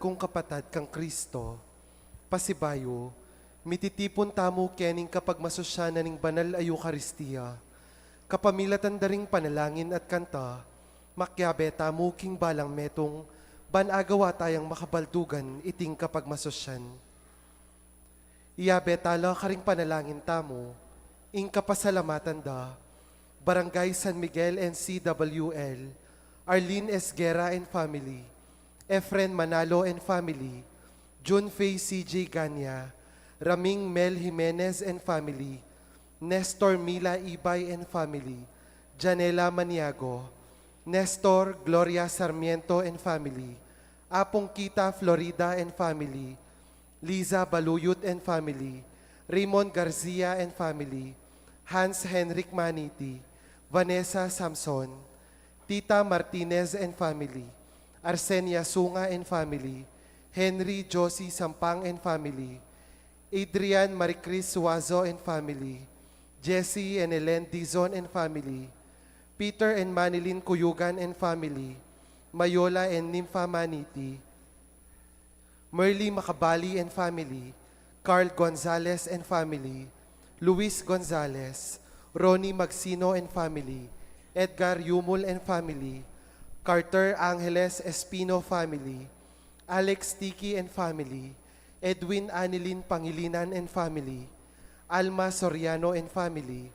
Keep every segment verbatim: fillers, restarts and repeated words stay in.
Kung kapatad kang Kristo, pasibayu, mititipun tamu kening kapagmasusyanan ning banal a Eukaristia, kapamilatan da ring panalangin at kanta, makiabe tamu king balang metung, ban agawa tayang makabaldugan iting kapagmasusyan. Iyabe tala karing panalangin tamu, ing kapasalamatan da, Barangay San Miguel N C W L, Arlene Esguerra and family, Efren Manalo and family, Junfei C J Ganya, Raming Mel Jimenez and family, Nestor Mila Ibay and family, Janela Maniago, Nestor Gloria Sarmiento and family, Apong Kita Florida and family, Liza Baluyut and family, Raymond Garcia and family, Hans Henrik Maniti, Vanessa Samson, Tita Martinez and family, Arsenia Sunga and family, Henry Josie Sampang and family, Adrian Maricris Suazo and family, Jesse and Helen Dizon and family, Peter and Manilyn Cuyugan and family, Mayola and Nympha Maniti, Merly Macabali and family, Carl Gonzalez and family, Luis Gonzalez, Ronnie Magsino and family, Edgar Yumul and family, Carter Angeles Espino family, Alex Tiki and family, Edwin Anilin Pangilinan and family, Alma Soriano and family,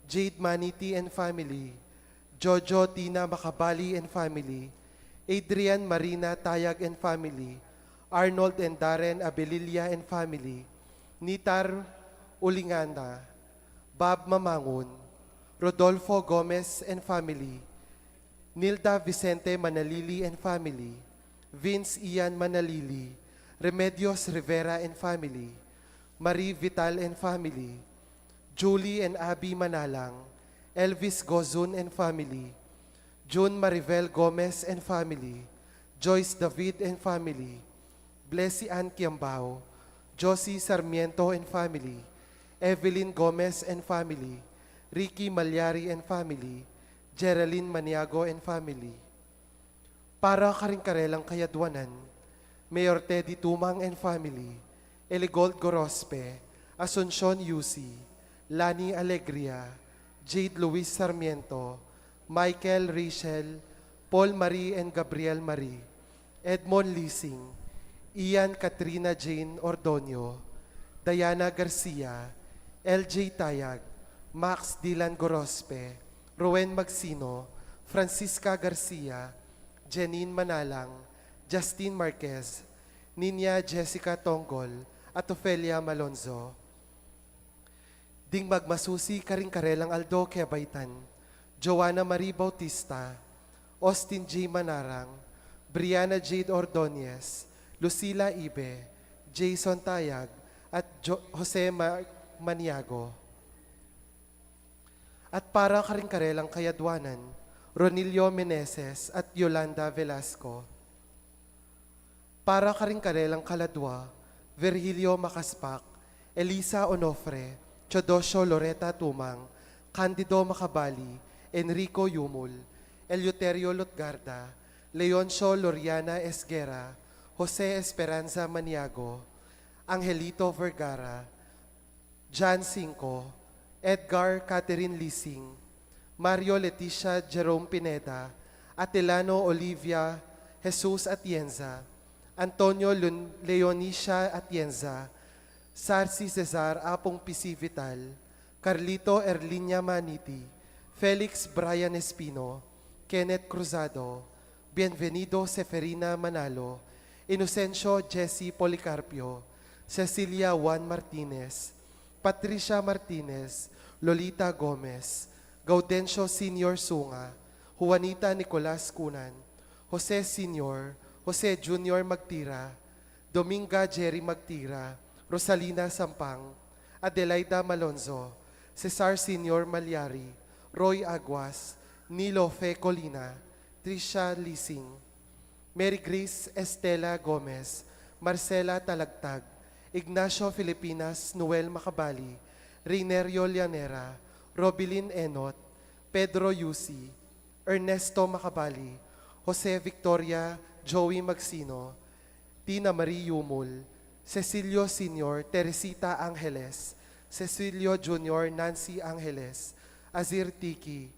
Jade Maniti and family, Jojo Tina Macabali and family, Adrian Marina Tayag and family, Arnold and Darren Abililia and family, Nitar Ulinganda, Bob Mamangun, Rodolfo Gomez and family, Nilda Vicente Manalili and family, Vince Ian Manalili, Remedios Rivera and family, Marie Vital and family, Julie and Abby Manalang, Elvis Gozun and family, June Maribel Gomez and family, Joyce David and family, Blessy Ann Kiambao, Josie Sarmiento and family, Evelyn Gomez and family, Ricky Malyari and family, Geraldine Maniago and family. Para karing karelang kayadwanan, Mayor Teddy Tumang and family, Eligold Gorospe, Asuncion Yusi, Lani Alegria, Jade Luis Sarmiento, Michael Rachel, Paul Marie and Gabriel Marie, Edmond Lising, Ian Katrina Jane Ordonio, Diana Garcia, L J Tayag, Max Dylan Gorospe, Rowen Magsino, Francisca Garcia, Janine Manalang, Justin Marquez, Niña Jessica Tonggol, at Ofelia Malonzo. Ding magmasusi karing karelang aldo kebaitan, Joanna Marie Bautista, Austin J Manarang, Brianna Jade Ordonez, Lucila Ibe, Jason Tayag, at Jo- Jose Ma- Maniago. At para karing karelang kayadwanan, Ronilio Meneses at Yolanda Velasco. Para karing karelang kaladwa, Virgilio Macaspac, Elisa Onofre, Teodosio Loreta Tumang, Candido Macabali, Enrico Yumul, Eleuterio Lutgarda, Leoncio Loriana Esguerra, Jose Esperanza Maniago, Angelito Vergara, Jan Cinco, Edgar Catherine Lising, Mario Leticia Jerome Pineda, Atelano Olivia Jesus Atienza, Antonio Lun- Leonicia Atienza, Sarsi Cesar Apong P C Vital, Carlito Erlinia Maniti, Felix Brian Espino, Kenneth Cruzado, Bienvenido Seferina Manalo, Inocencio Jesse Policarpio, Cecilia Juan Martinez, Patricia Martinez, Lolita Gomez, Gaudencio Senior Sunga, Juanita Nicolas Cunan, Jose Senior, Jose Junior Magtira, Dominga Jerry Magtira, Rosalina Sampang, Adelaida Malonzo, Cesar Senior Malyari, Roy Aguas, Nilo Fe Colina, Trisha Lising, Mary Grace Estela Gomez, Marcela Talagtag, Ignacio Filipinas, Noel Macabali, Reinerio Llanera, Robilin Enot, Pedro Yusi, Ernesto Macabali, Jose Victoria Joey Magsino, Tina Marie Yumul, Cecilio Senior Teresita Angeles, Cecilio Junior Nancy Angeles, Azir Tiki,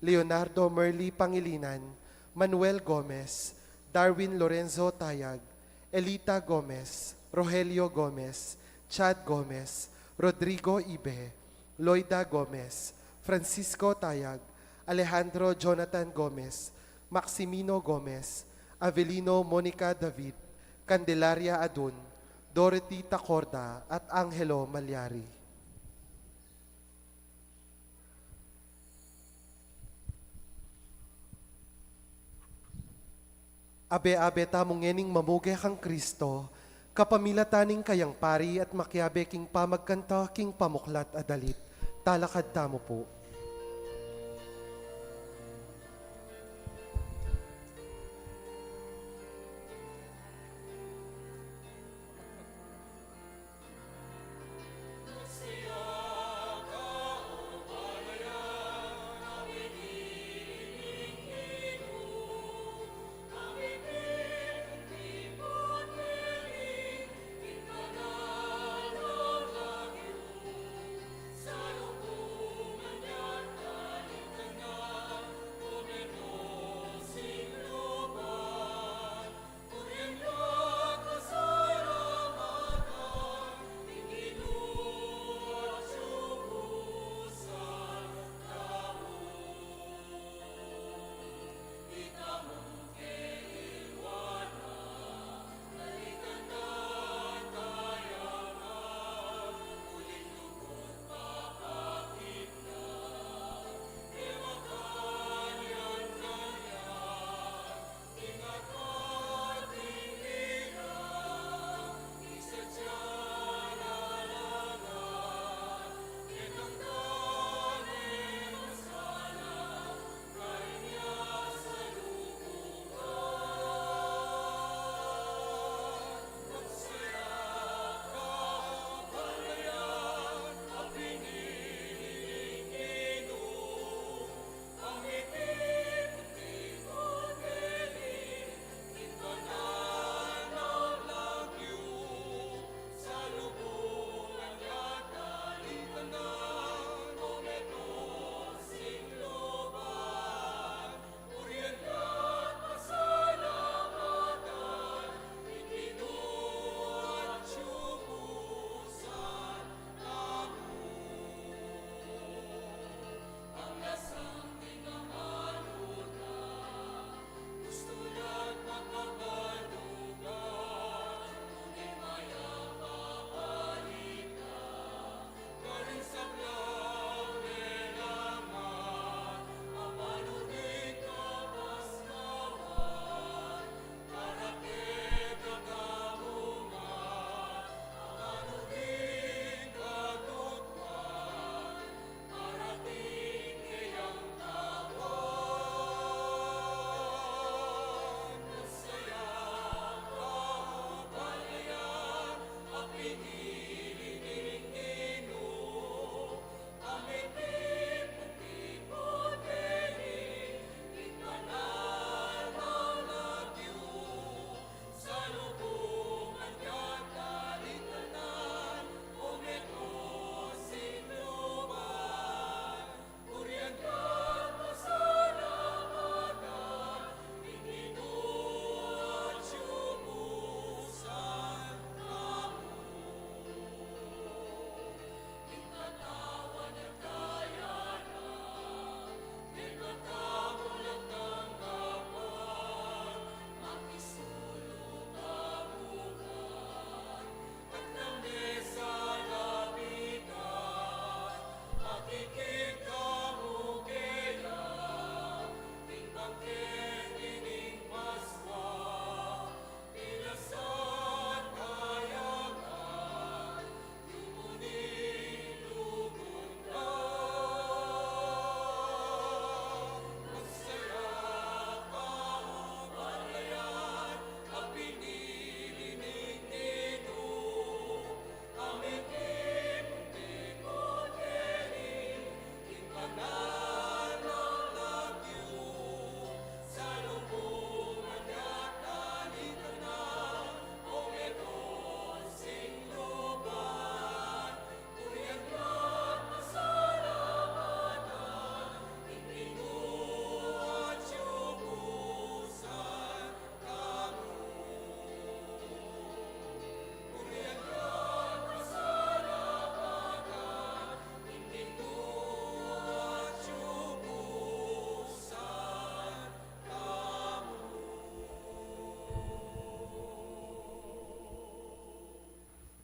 Leonardo Merly Pangilinan, Manuel Gomez, Darwin Lorenzo Tayag, Elita Gomez, Rogelio Gomez, Chad Gomez, Rodrigo Ibe, Loida Gomez, Francisco Tayag, Alejandro Jonathan Gomez, Maximino Gomez, Avelino Monica David, Candelaria Adun, Dorothy Tacorda, at Angelo Malyari. Abe-abe tamu ngening mamuge kang Kristo, kapamilatan ning kayang pari at makiabe king pamagkanta king pamuklat a dalit. Talakad tamu pu.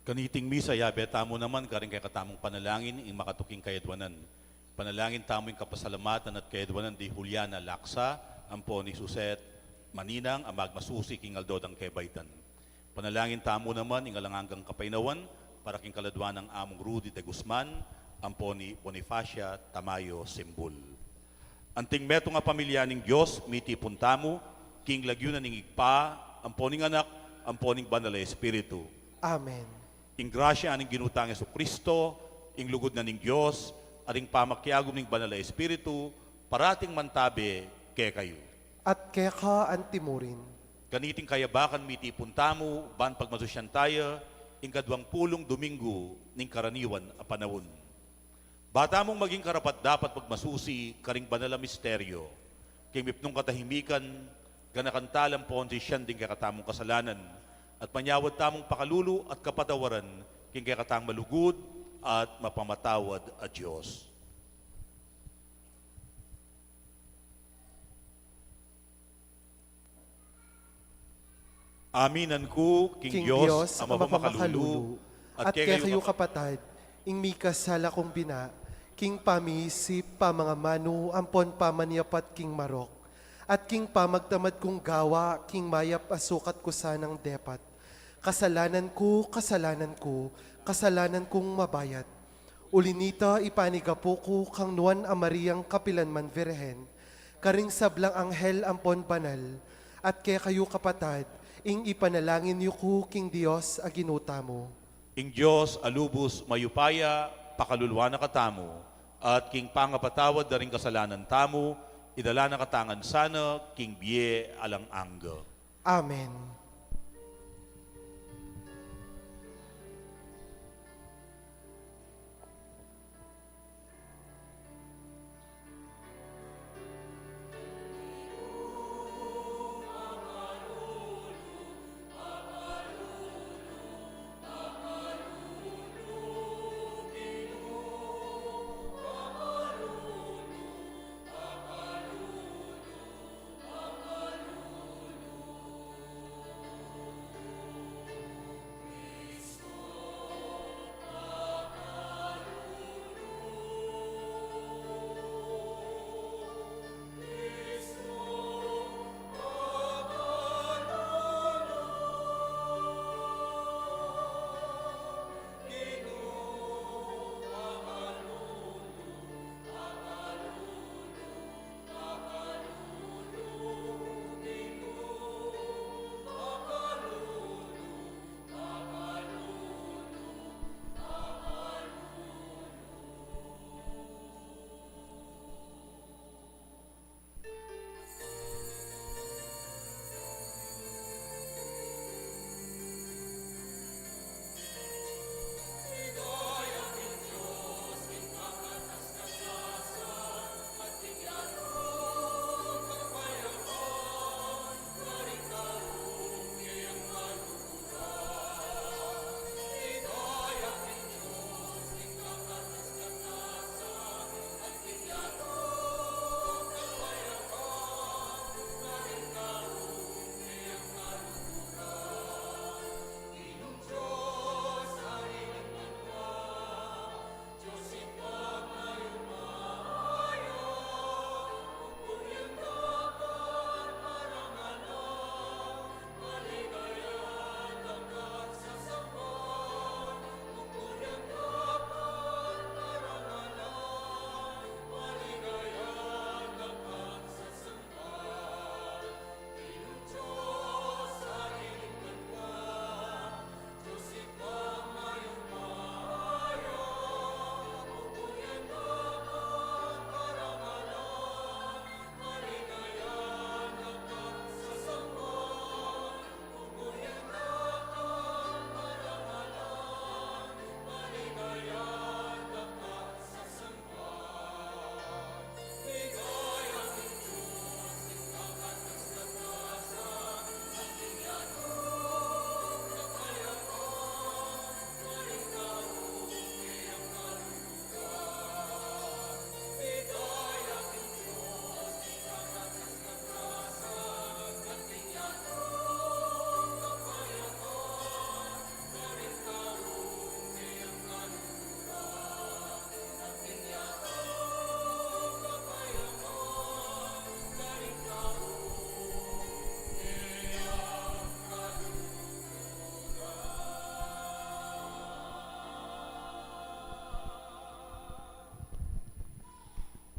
Kaniting misa, yabe tamu naman karing kekatamung panalangin ing makatuking kayadwanan. Panalangin tamu ing kapasalamatan at kayadwanan di Juliana Laksa, ampo ni Suzette Maninang, a magmasusi king aldo dang kebaitan. Panalangin tamu naman ing alang anggang kapaynawan para king kaladwa nang Among Rudy de Guzman, ampo ni Bonifacia Tamayo Simbul. Anting metung a pamilya ning Dios, mitipun tamu king lagyu na ning Ibpa, ampo ning Anak, ampo ning Banal a Espiritu. Amen. Ing grasya ning Ginu tang Jesucristo, ing lugud na ning Dios, at ing pamakiagum ning Banal a Espiritu, parating mantabe kekayu. At keka antimurin. Kaniting kayabakan, mitipun tamu ban pagmasusyan taya ing kaduang pulung Domingo ning karaniwan a panaun. Ba tamung maging karapat-dapat pagmasusi karing banal a misteryo, king mipnung katahimikan, ganakan tala ampon sisian ding kekatamung kasalanan, at manyawad tamung pakalulu at kapatawaran king kekatang malugud at mapamatawad a Dios. Aminan ku king Dios a mapamakalulu, at kekayu kapatad, ing mikasala kung bina, king pamiisip, pamangamanu, ampon pamanyapat king marok, at king pamagtamad kung gawa king mayap a sukat ku sanang depat. Kasalanan ku, kasalanan ku, kasalanan kung mabayat. Uli nita, ipanigapu ku kang Nuan a Mariang kapilan man Virgen, karing sablang anghel ampon banal, at kekayu kapatad, ing ipanalangin yu ku king Dios a Ginu tamu. Ing Dios a lubus mayupaya, pakaluluan na katamu, at king pangapatawad da ring kasalanan tamu, idala na katamu ngan sana king bie alang angga. Amen.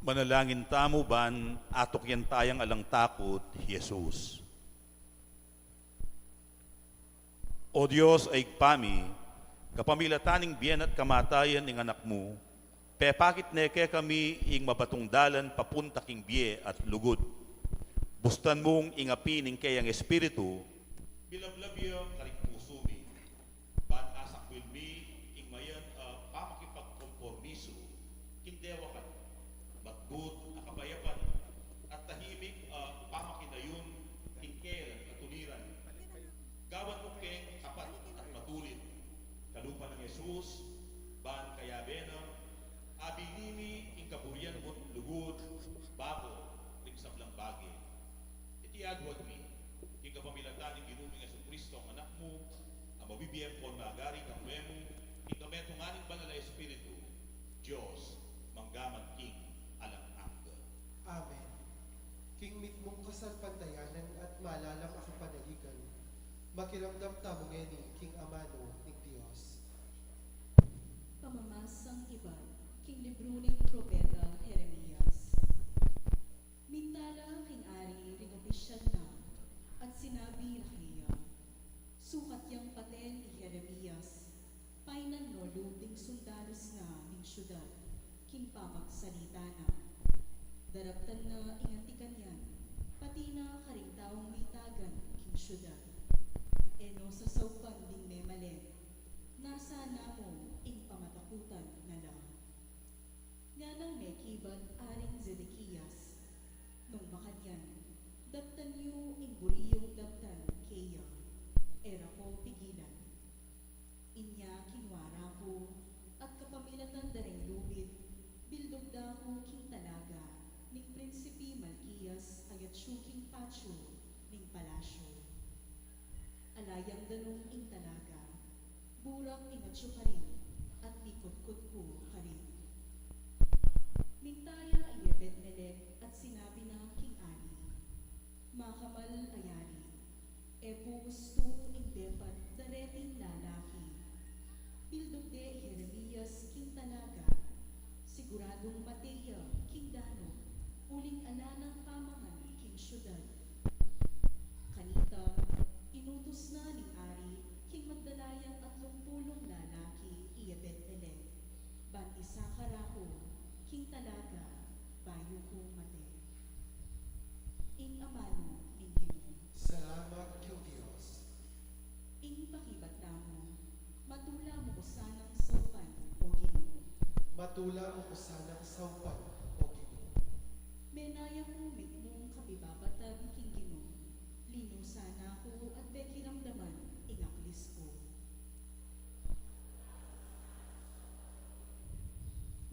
Manalangin tamu ban atukyan tayang alang takut, Jesus. O Dios a Ibpa mi, kapamilatan ning bie na at kamatayan ning Anak mu, pepakit ne kekami ing mabatung dalan papunta king bie at lugud. Bustan mung ing api ning keyang Espiritu, milablab ya karing pusu mi, ban asakwil mi ing mayan a pamakipagkompromisu king dewakan, matbut a kapayapan, at tahimik a pamakinayun king keyang katuliran. Gawan mu keng tapat at matulid, kalupa nang Jesus, ban kayabe na, abini mi ing kaburian mu't lugud, babo ring sablang bage. Iti adwan mi, king kapamilatan ning Ginu ming Jesucristo, a Anak mu, a mabibie ampon magari kang memu, king kametungan ning Banal a Espiritu, Dios, mangga man king alang angga. Amen. King mitmung kasalpantayanan at malalam a kapanaligan, makiramdam tamu ngeni king amanu ning Dios. Pamamasang ibat king libru ning propeta Jeremias. Minta la king ari ring opisyal na, at sinabi na keya, "Sukat yang paten i Jeremias, painan no lub ding sundalus na ning syudad, king pamagsalita na. Daraptan na ing anti kanyan, pati na karing taung mitagan king syudad. E no sasaupan ding memalen, nasa na mu ing pamatakutan na la." Ngana nang mekibat aring Zedekias, "Nung makanyan, daptan yu ing buri yung daptan keya, e ra ko pigilan." Inya kinua ra ku, at kapamilatan da ring lubid, bildug da ku king talaga ning Prinsipi Malkias a yatsu king patio ning palasyo. Ala yang danum ing talaga, burak ing atsu karin, at mikutkut ku karin. Minta ya i Ebed-melec at sinabi na king ari, "Makamal a yari, e pu gustu ing depat dareting lalaki. Bildug de i Jeremias king talaga, siguradung mate ya king danum, uling ala nang pamangan king syudad." Kanita, inutus na ning ari king magdala yang atlung pulung lalaki i Ebed-melec, ban isakar ra ku king talaga bayu ku mate. Ing amanu ning Ginu. Salamat king Dios. Ing pakibat tamu, matula mu ku sanang saupan, O Ginu. Matula mu ku sanang saupan, O Ginu. Menaya ku mitmung kapibabatan king Ginu, linusan na ku at pekiramdaman ing aklis ku.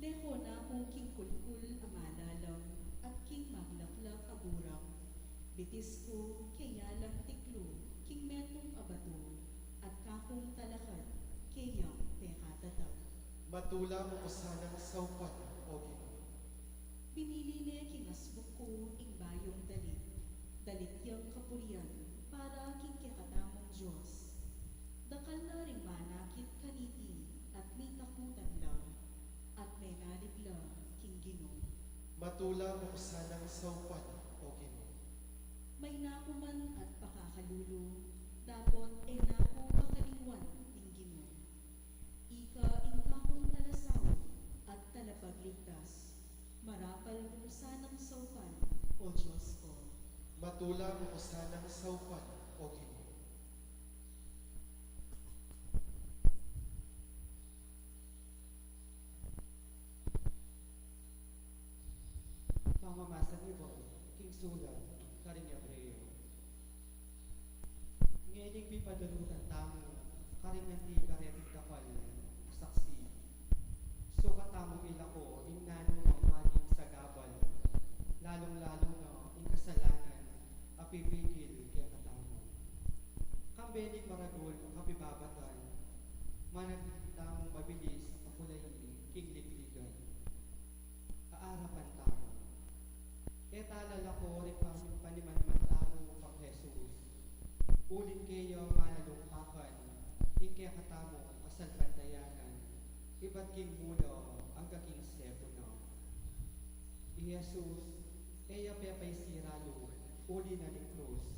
Leko na ku king kulkul a malalam at king maglaklak a burak. Bitis ku keyang tiklu king metung a batu, at kakung talakad keyang pekatatag. Matula mu ku sanang saupan, O Ginu. Binili ne king asbuk ku ing bayung dalit, dalit yang kapurian para king kekatamung Dios. Dakal na ring manakit kaniti at mitakutan la, at menalig la king Ginu. Matula mu ku sanang saupan, O Ginu. Mayna ku man at pakakalulu, dapot e na ku kakalingwan ing Ginu. Ika ing kakung talasaul at talapagligtas. Marapal mu ku sanang saupan, O Dios ku. Matula mu ku sanang saupan, O Ginu. Pamamasa ning Ibpa king sulat karing Hebreo. Ngening pipadalutan tamu karing anti kareting dakal a saksi, sukat tamung ilako ing nanu mang maging sagabal, lalung-lalu na ing kasalanan a pipigil kekatamu. Kambe ning maragul a kapibabatan, manatili tamung mabilis a kapulayi king ligligan. Aarapan tamu. E ta lalako ring pam-, panimanman tamu kang Jesus, uling keya manalungkakan ing kekatamung kasalpantayanan, ibat king mula angga king segu na. I Jesus, e ya pepaisira lub uli na ning krus.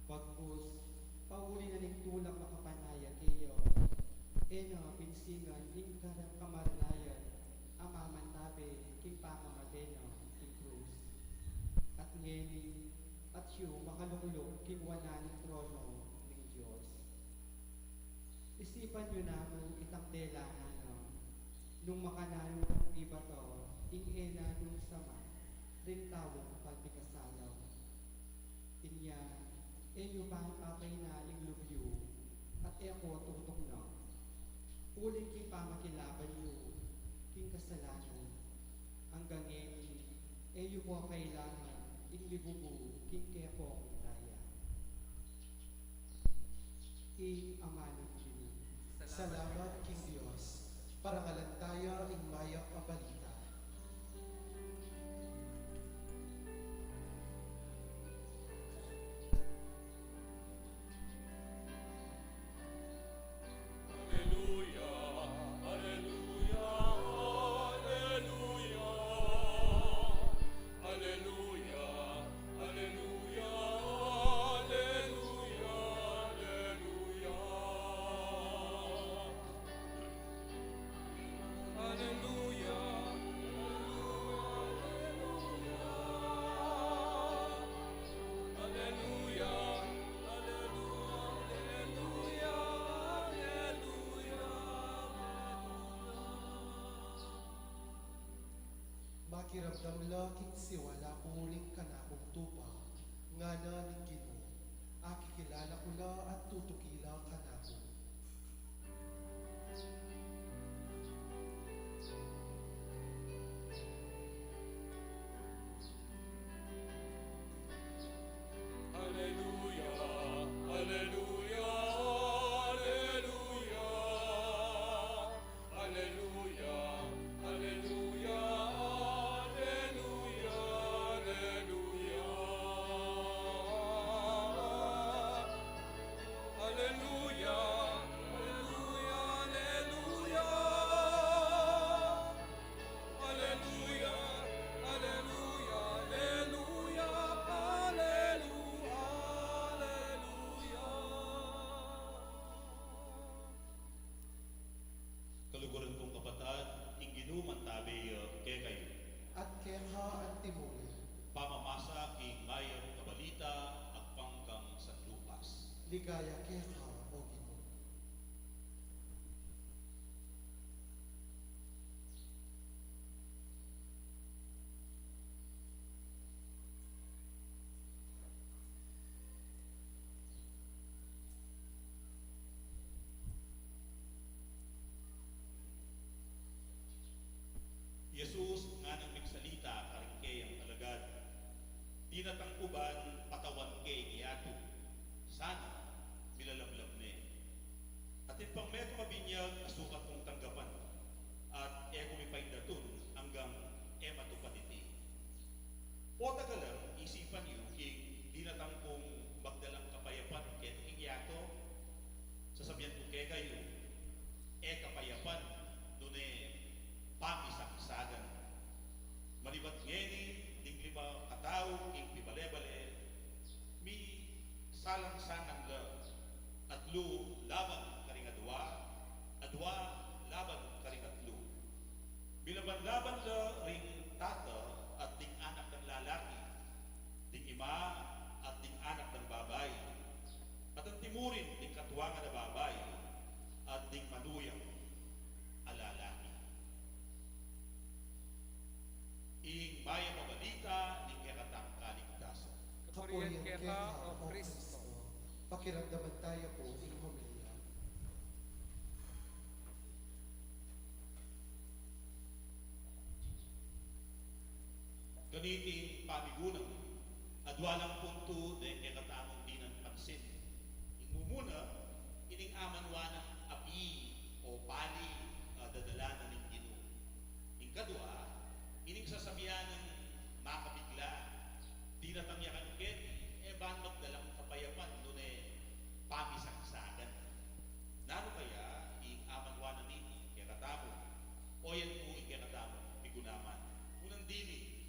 Bagkus, pauli na ning tulak makapanaya keya, e na pinsingan ing kara-, kamaranayan a mamantabe king pamamate na king krus. At ngeni, atyu makalunglung king wanan ning trono ning Dios. Isipan yu namu itang dela na, nung makananu nang ibata ing e na nung sama ring taung palpikasala. Inya, e yu pa papayna ing lub yu, at e ko tutukna. Uling king pamakilaban yu king kasalanan, anggang ngeni, e yu pa kailangan ing libubu king kekong daya. Ing amanu king Ginu. Salamat king Dios. Parangalan taya ing mayap a balita. Aleluya, aleluya, aleluya. Aleluya, aleluya, aleluya, aleluya. Aleluya, aleluya, aleluya, aleluya, aleluya. Makiramdam la king siwala ku ring kanakung tupa, ngana ning Ginu, akikilala ku la at tutuki la kanaku. Aleluya, aleluya, aleluya. Aleluya, aleluya, aleluya, aleluya. Aleluya, aleluya, aleluya. Aleluya, aleluya, aleluya, aleluya, aleluya. Kaluguran kung kapatad, ing Ginu mantabe ya kekayu. At keka antimurin. Pamamasa king Mayap a Balita agpang kang San Lucas. Ligaya keka, O Ginu. I Jesus nganang migsalita karing keyang alagad, "Dinatang ku ban patawan ke ing yatu, sana milalablab ne. Atin pang metung a binyag a sukat kung tanggapan, at e ku mipaindatun anggang e matupad iti." Potagalan, isipan yu king dinatang kung magdalang kapayapan keti king yatu? Sasabian ku kekayu, e kapayapan, nune pamisaksakan. Manibat ngeni, ding lima katau king pibale-bale, misalangsangan la, atlu laban karing adua, adua laban karing atlu. Milaban-laban la ring tata at ding anak dang lalaki, ding ima at ding anak dang babai, at antimurin ding katuangan a babai at ding manuyang a lalaki. Ing Mayap a Balita ning kekatang kaligtasan. Kapurian keka, O Kristo. Pakiramdaman taya pu ing homilya. Kaniting pamigunang, adua lang puntu deng kekatamung dinan pansin. Ing mumuna, ining amanwanang api o pali a dadala na ning Ginu. Ing kadua, ining sasabian nang makabigla, dinatang ya kanu keti, e ban magdalang kapayapan, nune pamisaksakan. Nanu kaya ing amanwanan niti kekatamu? O yan pu ing kekatamung migunaman. Unang dili,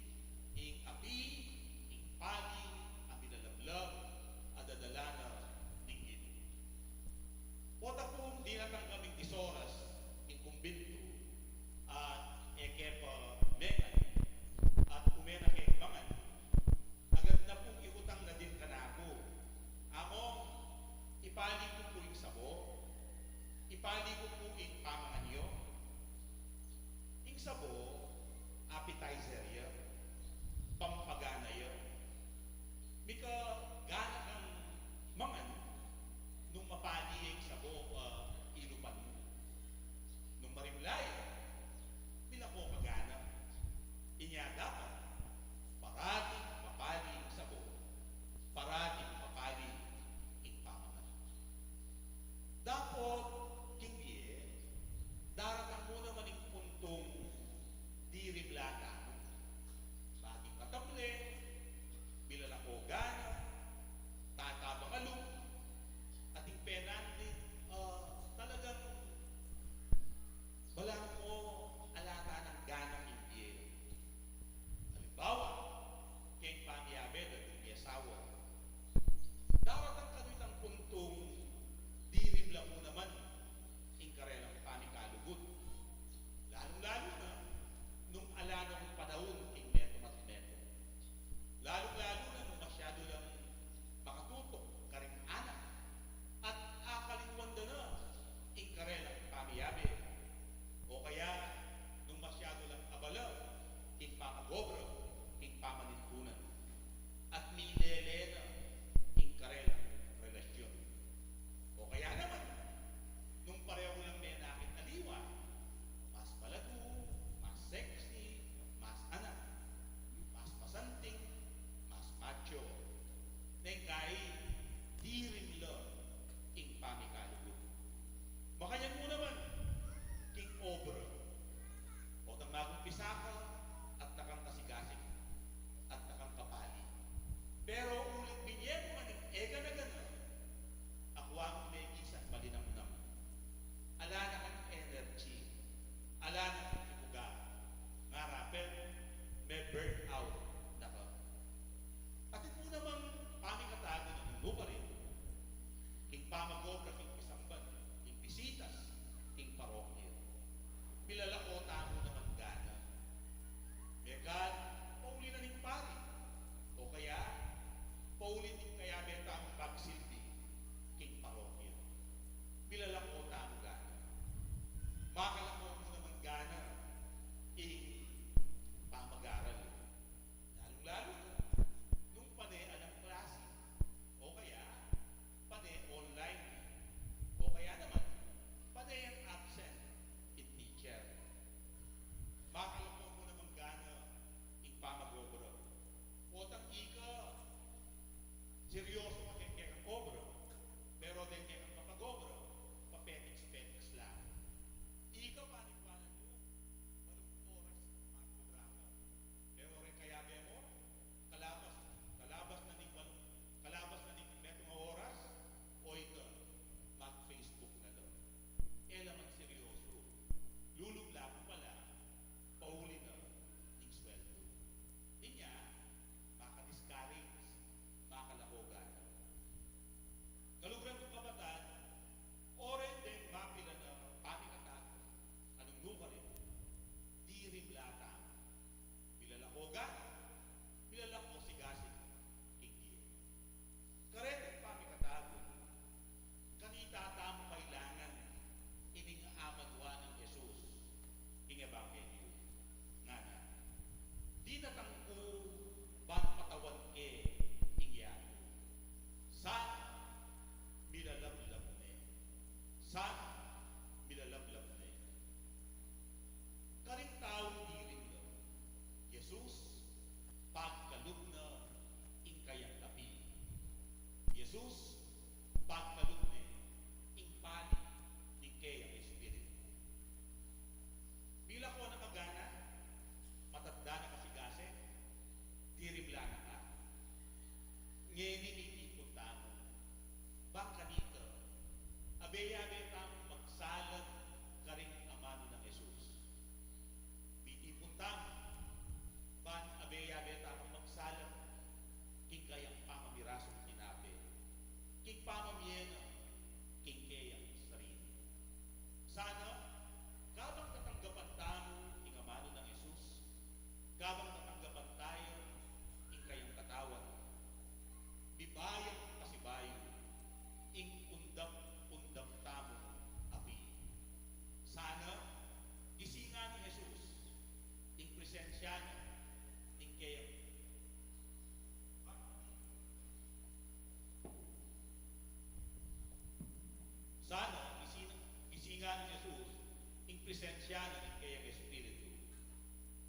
Presensya na ning kayang Espiritu,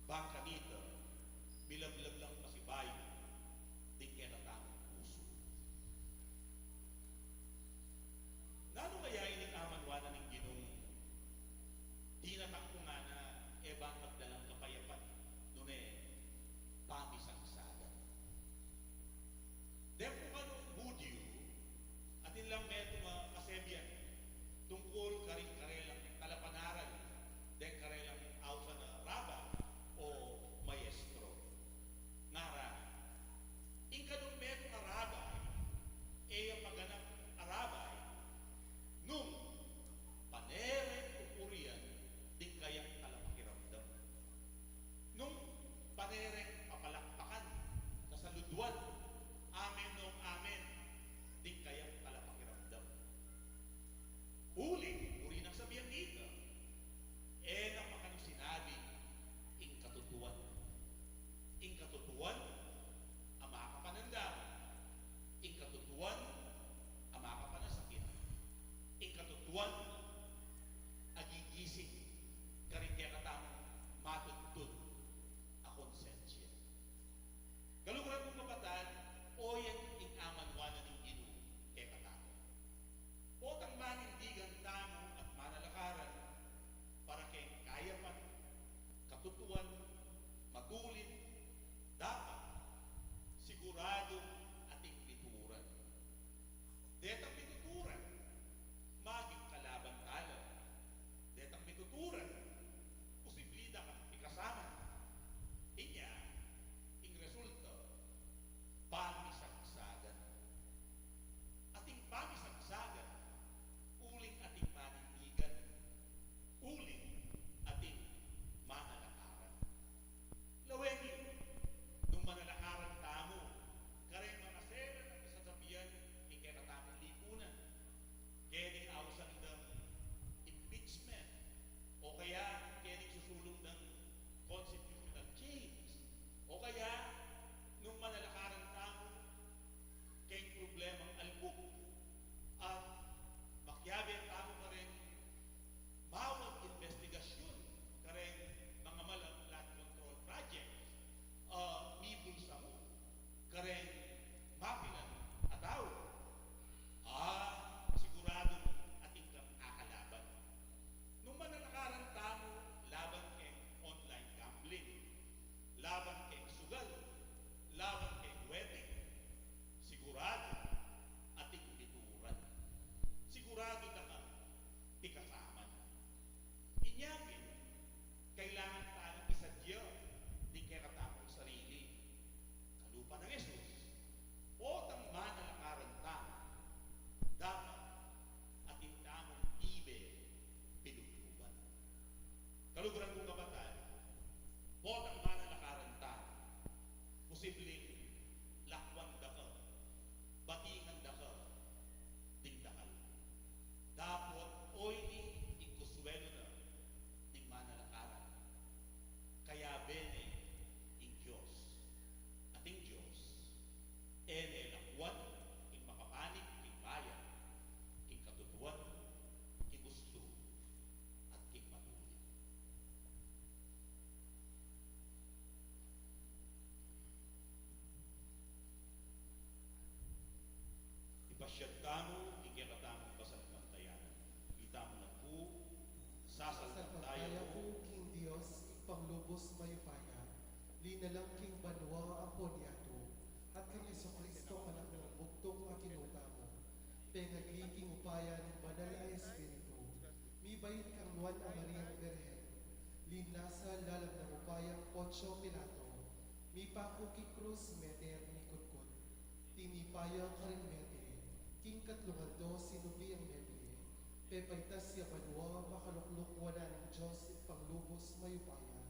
bang kanita, milablab lang pasibayu ding kekatamung pusu. Nanu kaya ining amanuan na ning Ginung dinatakung ngana e ban magdalang kapayapan, nune pamisagsagan? Deng pu kanung Hudyu, atin lang metung a kasebian tungkul karing karelang talapanaral, deng karelang ausan a rabbi o maestro. Ngara, ing kanung metung a rabbi, e ya paganaka a rabbi, nung pane reng pupurian ding kayang talapakiramdam. Nung pane reng papalakpakan, sasaluduan, amen nung amen, ding kayang talapakiramdam. Uling, buri nang sabian nita, e na pa kanu sinabi ing katutuan. Ing katutuan a makapanandam, ing katutuan a makapanasakit, ing katutuan a gigising karing kekatamung matudtud a konsensya. Kaluguran kung kapatad, o yan ing amanuan na ning Ginu kekatamu. Potang manindigan tamu at manalakaran para keng kayapan, katutuan, matulid, dapat, siguradu, ating bituran. Detang bituran, maging kalaban tala. Detang bituran, posible da kang pikasaman. Inya, ing resulta, pamisagsagan. Ating pamisagsagan, uling ating manindigan, uling ating manalakaran. Lawen yu, nung manalakaran tamu kareng makaselan a kasasabian king kekatamung lipunan, keni ausan dang impeachment, o kaya keni susulung dang constitutional change, o kaya nung manalakaran tamu keng problemang alpuk at makiabe tamu kareng bawat imbestigasyun kareng mangamal a flood control project, a mibulsa mu kareng mapilan a tau. Ah, siguradu atin kang akalaban. Nung manalakaran tamu laban keng online gambling, laban keng sugal, laban keng wedding, siguradu atin bituran. Siguradu da kang pikasaman. Inya pin, kailangan tang isadya ding kekatamung sarili. Kalupa nang Jesus, potang manalakaran tamu, dapat atin tamung ibe pilubluban. Kaluguran kung kapatad, potang manalakaran tamu, posibleng lakwan da ka, batingan da ka ding dakal. Dapot oyni ing konsuelo na ding manalakaran, kayabe ne ing Dios. At ing Dios, e ne lakwan ing makapanik king maya, king katutuan, king ustu, at king matulid. Ipasyag tamu ing kekatamung pasalpantayanan. Itamu na pu, sasalpantaya ku king Dios, Ibpang lubus mayupaya, linalang king banua ampon yatu, at kang Jesucristo, Anak nang bugtung a Ginu tamu, pengagli king upaya ning Banal a Espiritu, mibait kang Nuan a Mariang Birhen, linasa lalam nang upayang Poncio Pilato, mipaku king krus, mete at mikutkut. Tinipa ya karing mete, king katlung aldo sinubli yang mete, pepaitas ya banua, makalukluk wanan ning Dios Ibpang lubus mayupaya.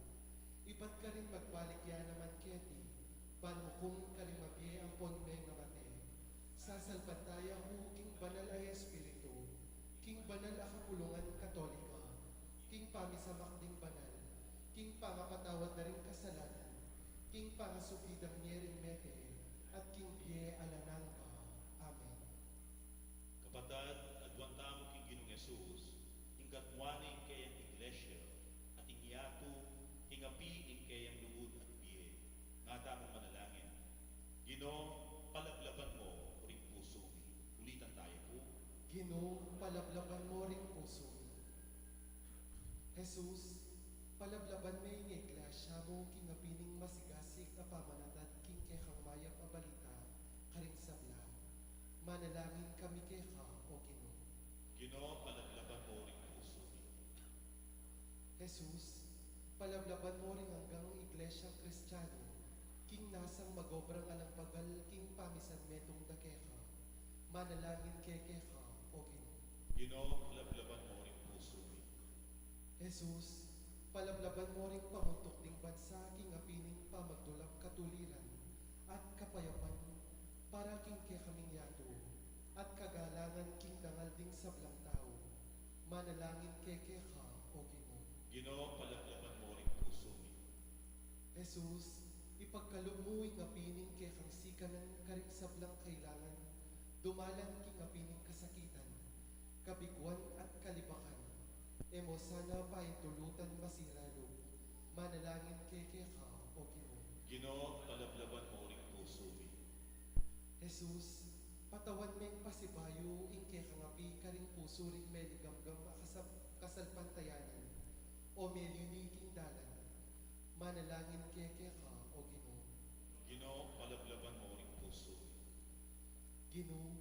Ibat karin magbalik ya naman keti, ban ukum karing mabie ampon mengamate. Sasalpantaya ku king Banal a Espiritu, king banal a kapulungan Katolika, king pamisamak ding banal, king pangapatawad da ring kasalanan, king pangasubli dang mie ring mete, at king bie alang angga. Amen. Kapatad, aduan tamu king Ginung Jesus, ing katmuan ning kayang Iglesia, at ing yatu, king api ing keyang lugud at bie. Nga tamung manalangin. Ginu, palablaban mu ring pusu mi. Ulitan tayu pu. Ginu, palablaban mu ring pusu mi. Jesus, palablaban me ing iglesia mu king api ning masigasig a pamanatad king kekang mayap a balita karing sabla. Manalangin kami keka, O Ginu. Ginu, palablaban mu ring pusu mi. Jesus, palablaban mu ring anggang iglesia Kristiano king nasang magobrang alang pagal king pamisan metung da keka. Manalangin kekeka, O Ginu. Ginu, palablaban mu ring pusu mi. Jesus, palablaban mu ring pamuntuk ding bansa king api ning pamagdulap katuliran at kapayapan para king kekaming yatu at kagalangan king dangal ding sablang tau. Manalangin kekeka, O Ginu. Ginu, palablaban mu ring pusu mi. Jesus, ipagkalub mu ing api ning kekang sikanan karing sablang kailangan dumalan king api ning kasakitan, kabiguan at kalibakan. E mu sana paintulutan masira lub. Manalangin kekeka, O Ginu. Ginu, palablaban mu ring pusu mi. Jesus, patawan meng pasibayu ing kekang api karing pusu ring meligamgam a kasap-, kasalpantayanan o melili king dalan. Manalangin kekeka, O Ginu. Ginu, palablaban mu ring pusu mi. Ginu,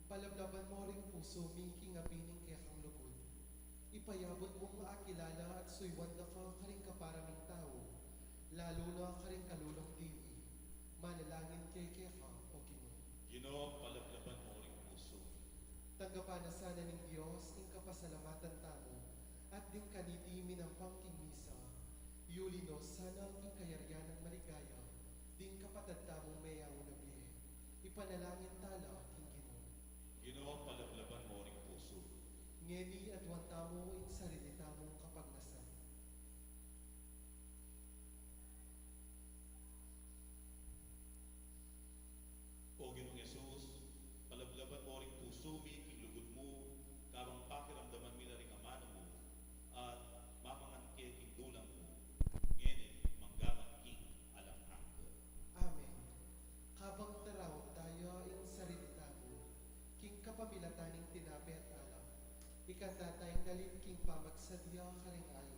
palablaban mu ring pusu mi king api ning kekang lugud. Ipayabut mung akilala at suyuan da ka karing kapara ming tau, lalu na karing kalulung dili. Manalangin kekeka, O Ginu. Ginu, palablaban mu ring pusu mi. Tanggapan na sana ning Dios ing kapasalamatan tamu at ding kaniti minampang king misa, yuli no sana king kayarian at maligaya ding kapatad tamung meyaun a bie. Ipanalangin tala king Ginu. Ginu, palablaban mu ring pusu mi. Ngeni aduan tamu ing sarili tamung kapagnasan. O Ginung Jesus, palablaban mu ring pusu mi king lugud mu, kabang pakiramdaman mi la ring amanu mu, at mamangan ke king dulang mu, ngeni at manggaman king alang angga. Amen. Kabang taraun taya ing sarili tamu king kapamilatan ning tinape at alak, ikanta taya ing dalit king pamagsadya karing ain.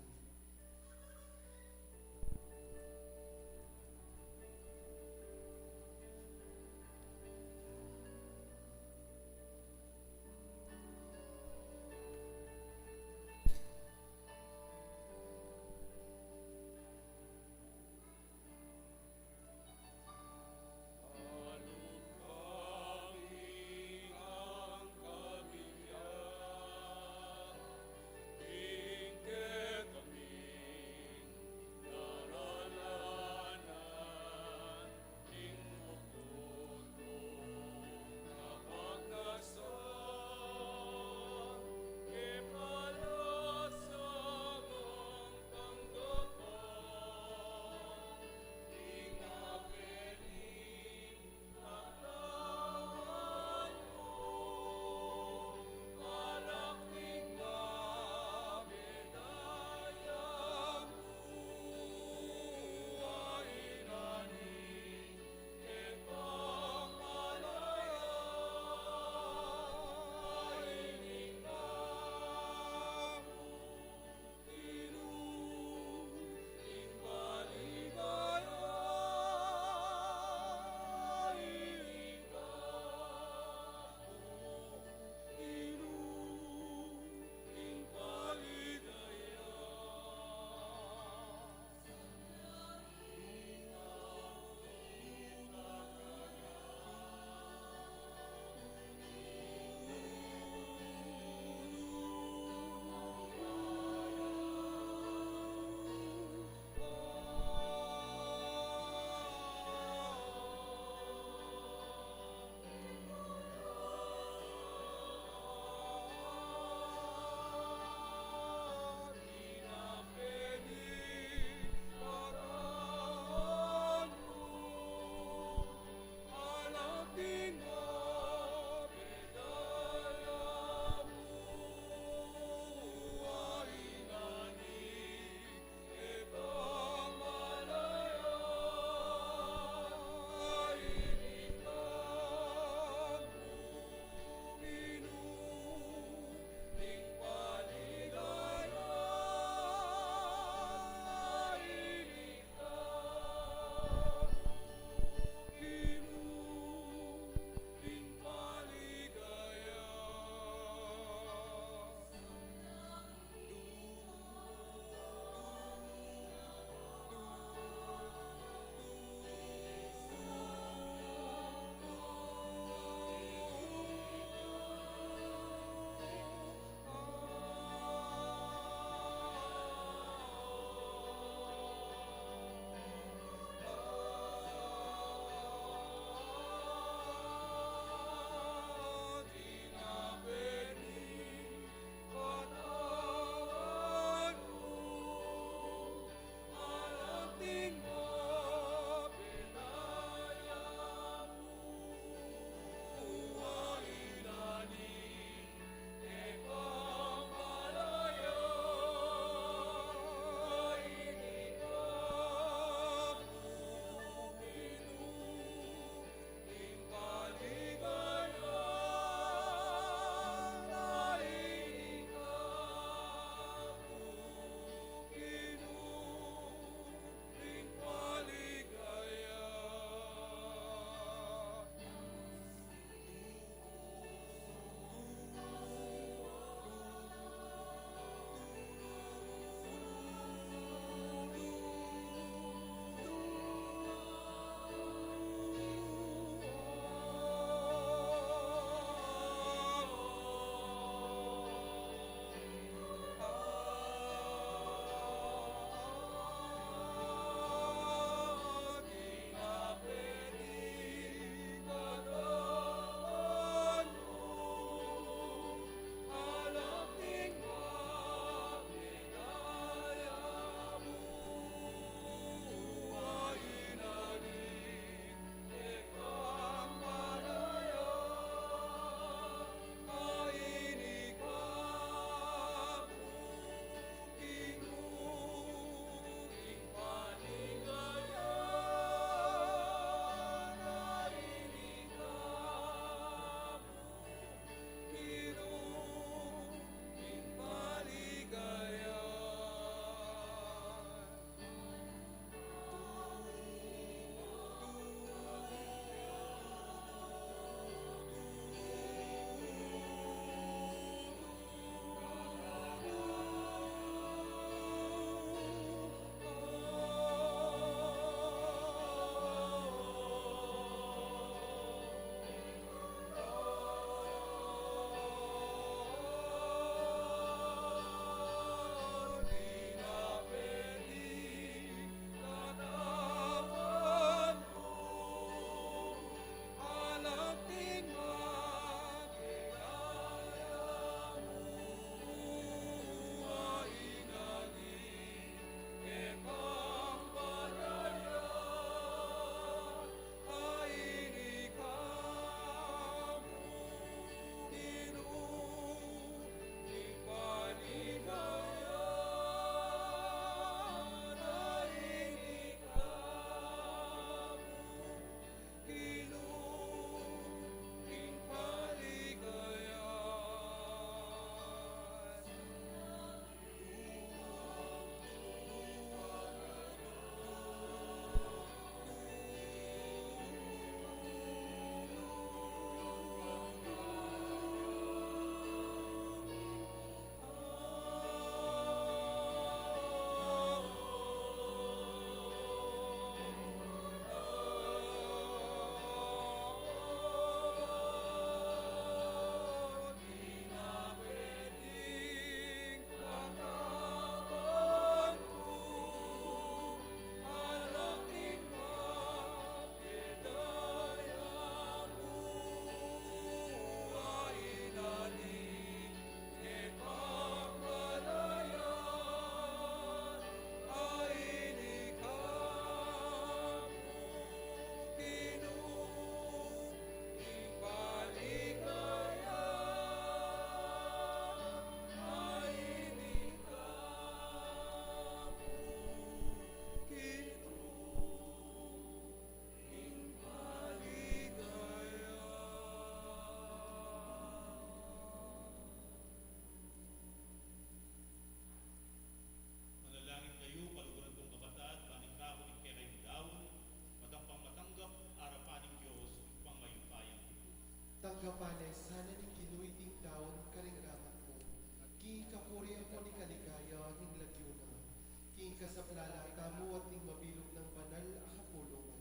Kasaplalan tamu at ning mabilug nang banal a kapulungan.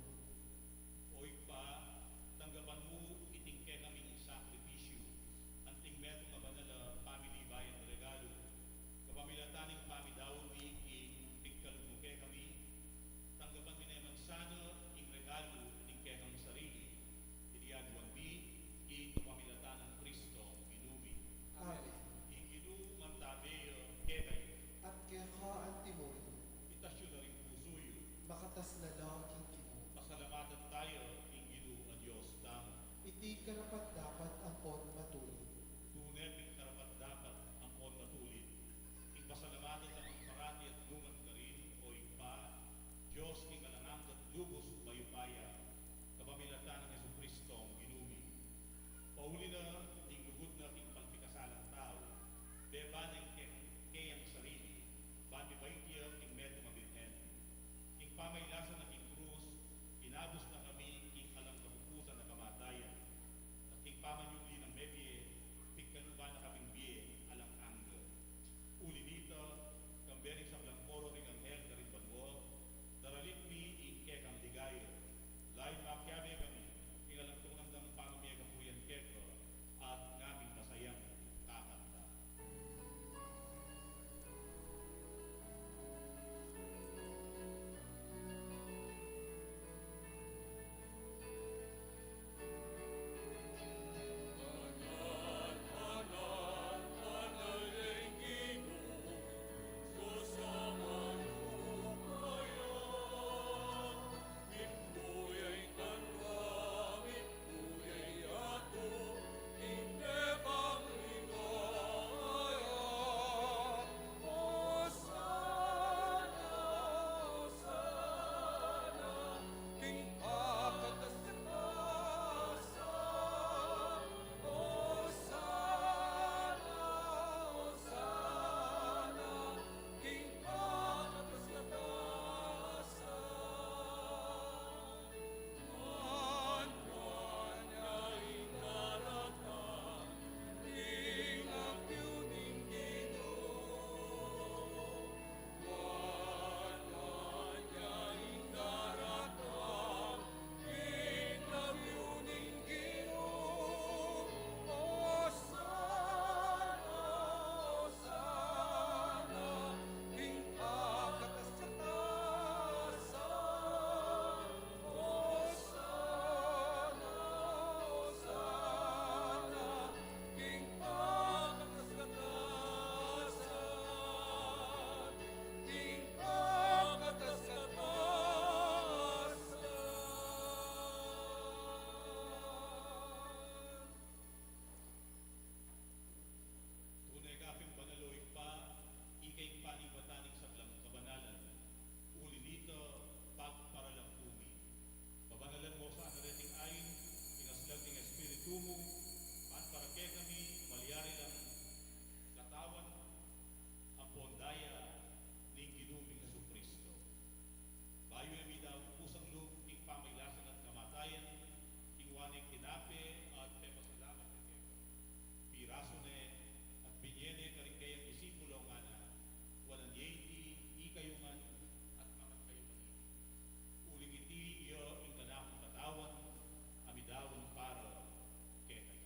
O Ibpa, tanggapan mu iting kekaming sakripisyu, anting metung a banal a pamilibayang regalu, kapamilatan ning pamidaun mi king pigkalub mu kekami, tanggapan mi ne man sana ing regalu ning kekang sarili, iti aduan mi king kapamilatan nang Kristong Ginu mi. Amen. Ing Ginu mantabe ya kekayu. At keka antimurin. Itas yu la ring pusu yu. Makatas na la king Ginu. Pasalamatan taya ing Ginu a Dios tamu. Iti karapat-dapat ampon matulid. Tune pin karapat-dapat ampon matulid ing pasalamatan da kang parati at nu man karin, O Ibpa, Dios king alang angga at lubus mayupaya, kapamilatan nang Jesucristong Ginu mi. Pauli na ning lugud na king palpikasalang tau, beba na ing ke-, keyang sarili, ban mibait ya king metung a Birhen. King pamailasan na king krus, inabus na kami king alang kapupusan a kamatayan, at king pamanyubli nang mebie, pigkaluban na kaming bie alang angga. Uli nita, kambe ring sablang koro ring anghel karin banua, daralit mi ing kekang ligaya. Lain makiabe kami king alang tunang dang pamamie kapurian keka, at ngaming masayang kakanta. Tune ka pin banal, o Ibpa, ika ing panibatan ning sablang kabanalan, uli nita, pagparalan ku mi. Pabanalan mu sana reting ain, king aslag ning Espiritu mu, ban para kekami malyari lang katawan ampon daya ning Ginu ming Jesucristo. Bayu e mi daun kusang lub king pamailasan at kamatayan, kinua ne ing tinape at pepasalamat ya keka, pirasu ne at binie ne karing kayang disipulo, ngana: Kuanan ye iti ikayu ngan at mangan kayu kaniti, uling iti ya ing kanakung katawan a midaun para kekayu.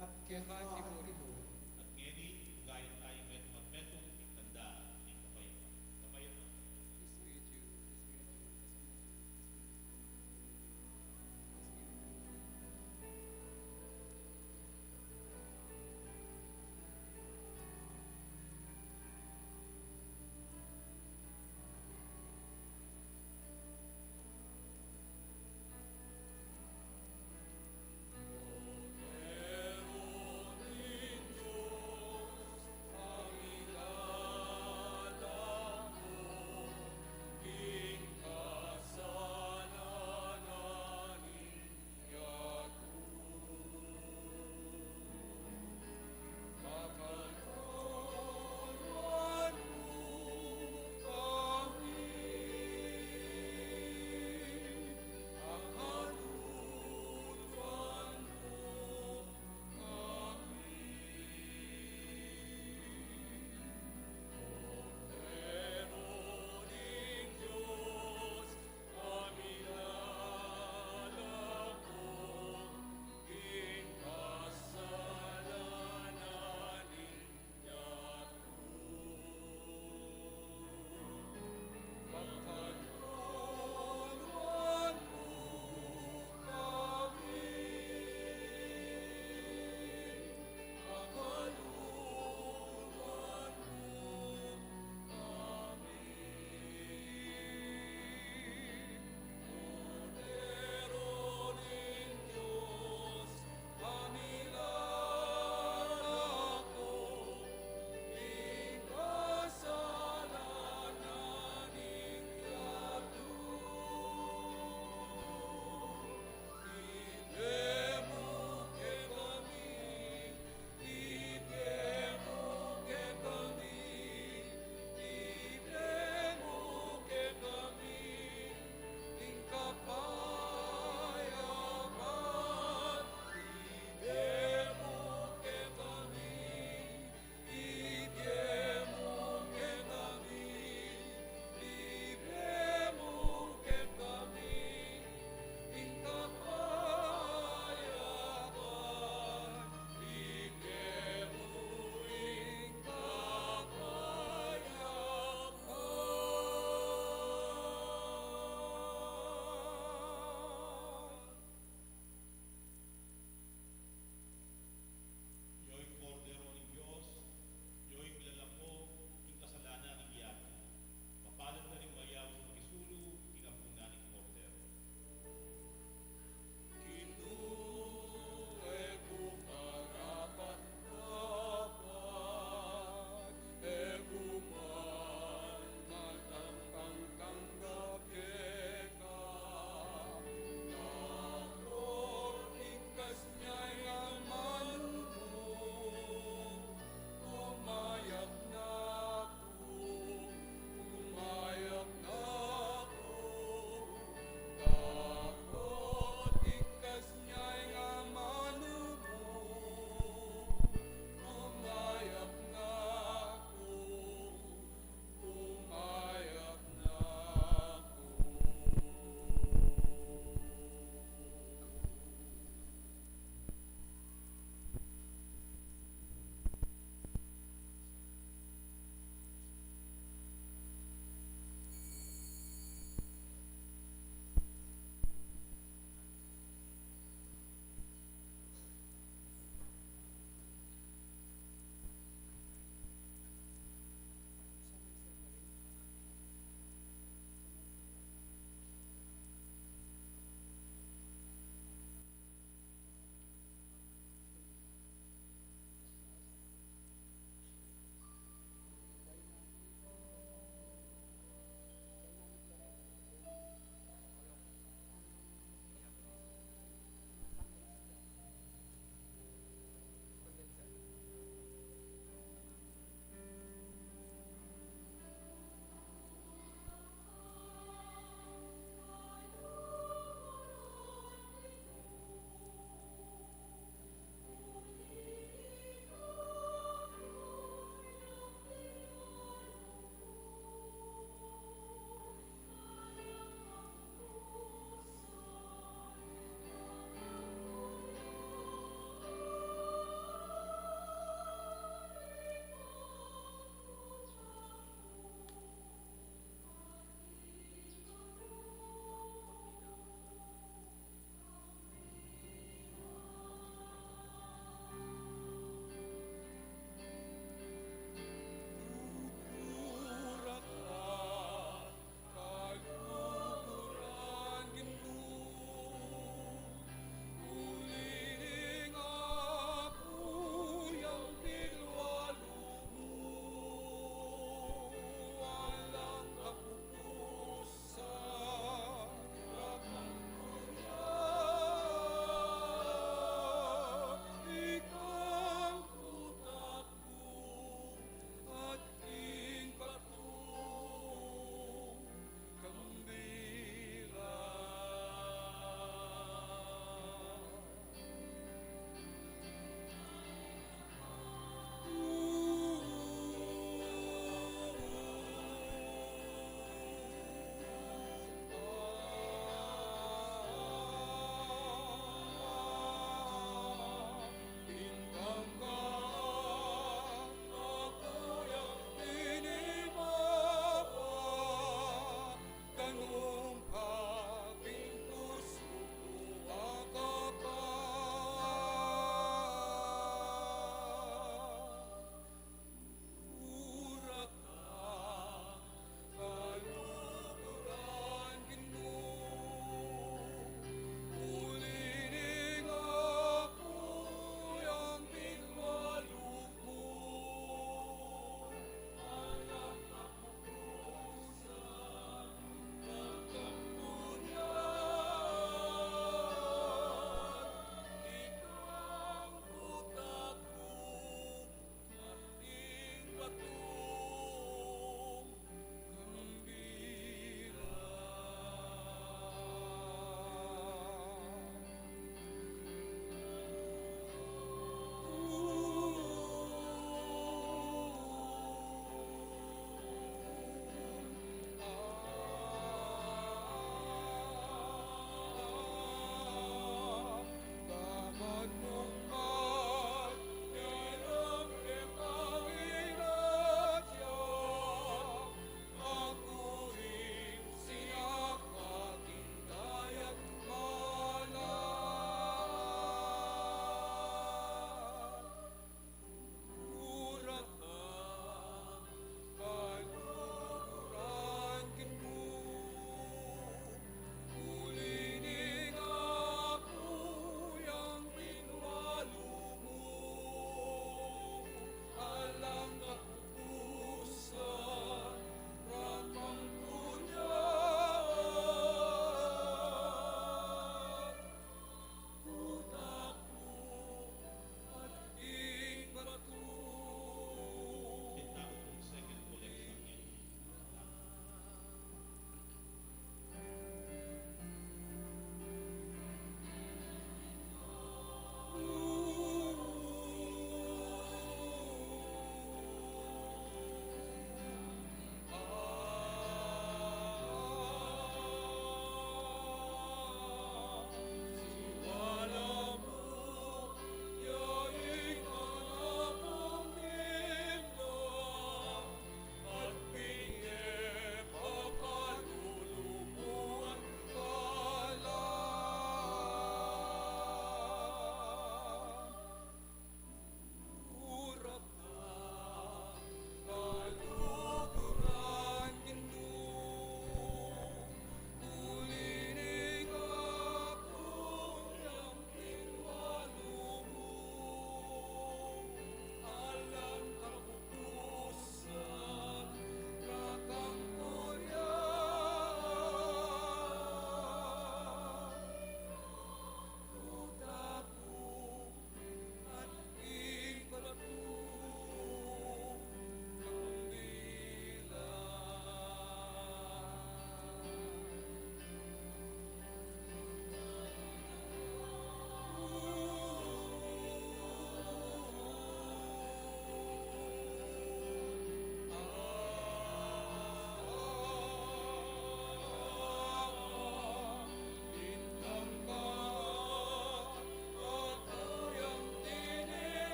At keka rin. At ngeni, ugaya tayang metung at metung, ing tanda ning kapayapaan. Kapayapaan. Peace be with you. Peace be with you. Peace be with you. Peace be with you. Peace be with you.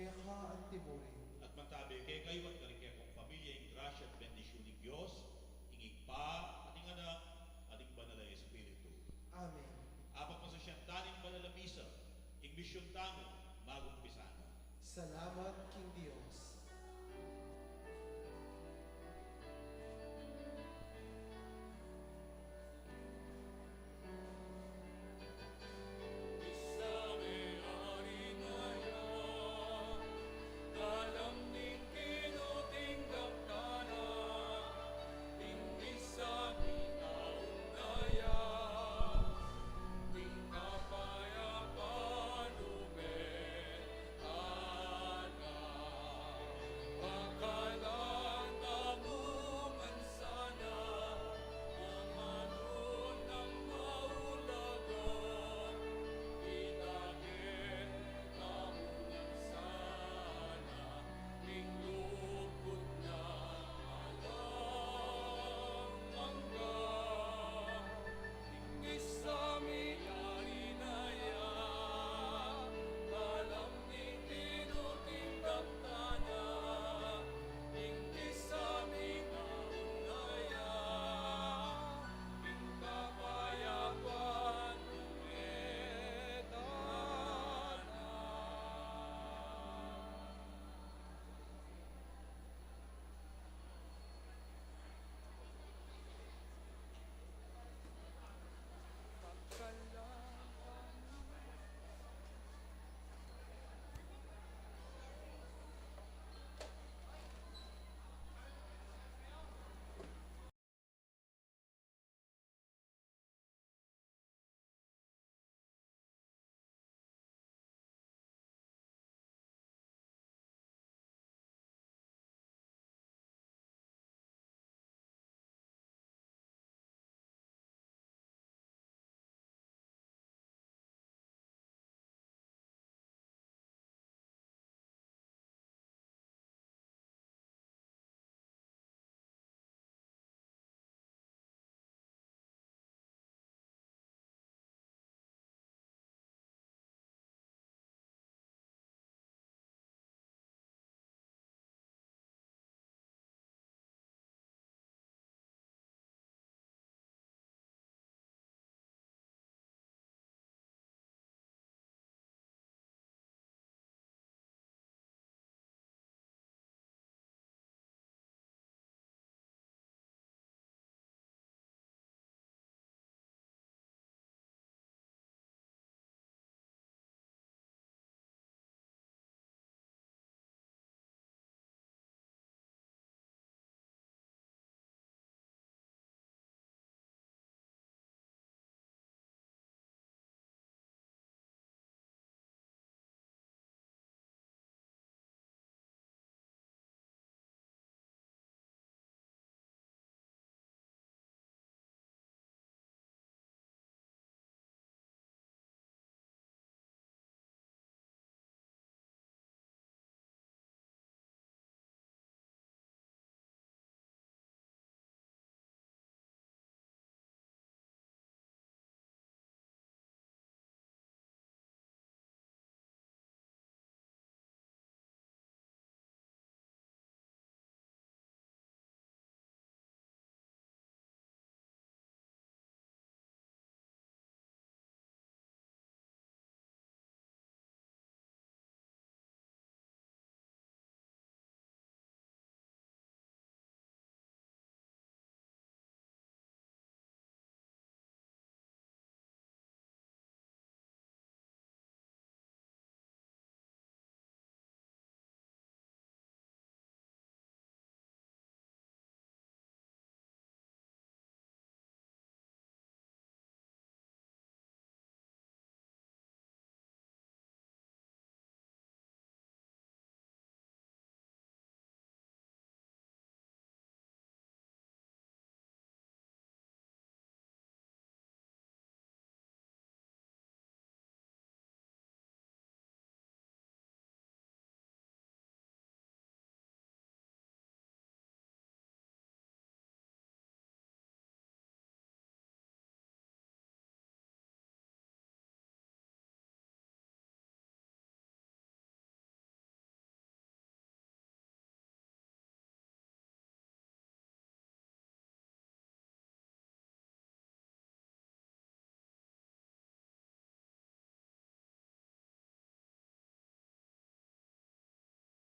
Keka anti buri. At mantabe kekayu at karing kekong pamilya ing grasya at bendisyun ning Dios, ing Ibpa, at ing Anak, at ing Banal a Espiritu. Amen. Apagpasasyan ta ning banal a misa, ing misyun tamu, magumpisa na. Salamat.